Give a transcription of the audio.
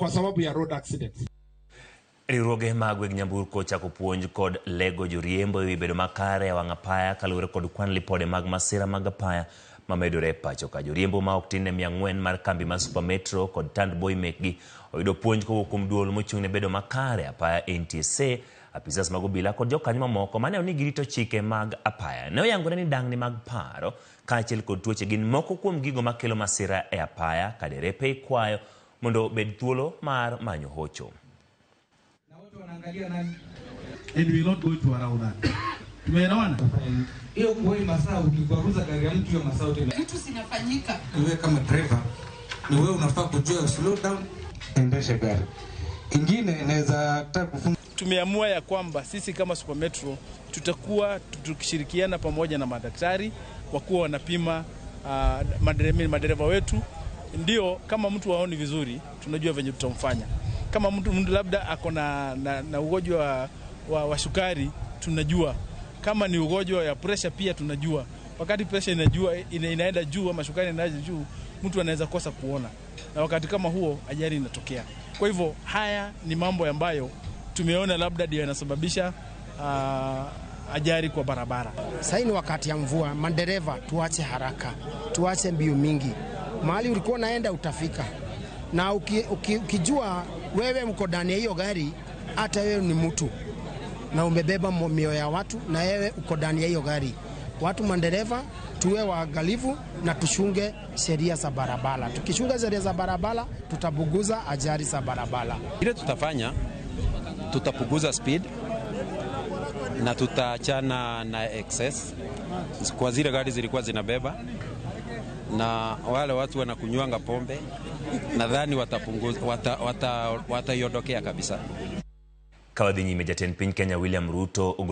Kwa sababu ya road accidents. Riwruoge mag weg nyamburko ochako puonj kod lego joriembo ewi bedo makare e wang' apaya kaluwore kod kwan lipode mag masira mag apaya mamedore e pacho ka. Joriembo ma ok tin ne 400 mar kambi mar Super Metro kod tandboi mekgi oyudo puonj kowuok kuom duol mochung' ne bedo makare apaya NTSA, apisas mag obila kod jokanyo mamoko maneno ni girito chike mag apaya. Ne oyangore ni dang'ni mag paro kaachiel kod tuoche gin moko kuom gigo makelo masira e apaya ka derepe ikwayo mondo obed thuolo mar manyo hocho. Na wote wanaangalia nani? And we are not going to allow that. Tumeelewana? Hiyo kuwahi masaa ukikwaruza gari ya mtu hiyo masaa yote Vitu zinafanyika. Wewe kama driver ni wewe unafaa kujua slow down, endeshe gari. Ingine inaweza taka kufunga. Tumeamua ya kwamba sisi kama Super Metro tutakuwa tukishirikiana pamoja na madaktari wakuwa wanapima madereva wetu, ndio kama mtu haoni vizuri tunajua venye tutamfanya. Kama mtu labda ako na ugonjwa wa sukari tunajua. Kama ni ugonjwa ya pressure pia tunajua. Wakati pressure inaenda juu ama sukari inaenda juu, mtu anaweza kosa kuona, na wakati kama huo ajali inatokea. Kwa hivyo haya ni mambo ambayo tumeona labda ndio yanasababisha ajali kwa barabara. Sasa ni wakati ya mvua, madereva tuache haraka, tuache mbio mingi. Mahali ulikuwa naenda utafika, na ukijua wewe mko ndani ya hiyo gari, hata wewe ni mtu na umebeba mioyo ya watu, na wewe uko ndani ya hiyo gari. Watu madereva tuwe waangalifu na tuchunge sheria za barabara. Tukichunga sheria za barabara, tutapunguza ajali za barabara. Ile tutafanya, tutapunguza speed na tutaachana na excess kwa zile gari zilikuwa zinabeba, na wale watu wanakunywanga pombe nadhani watapunguza, wataiondokea kabisa. Ka wadhi nyime, jatend piny Kenya William Ruto ogolo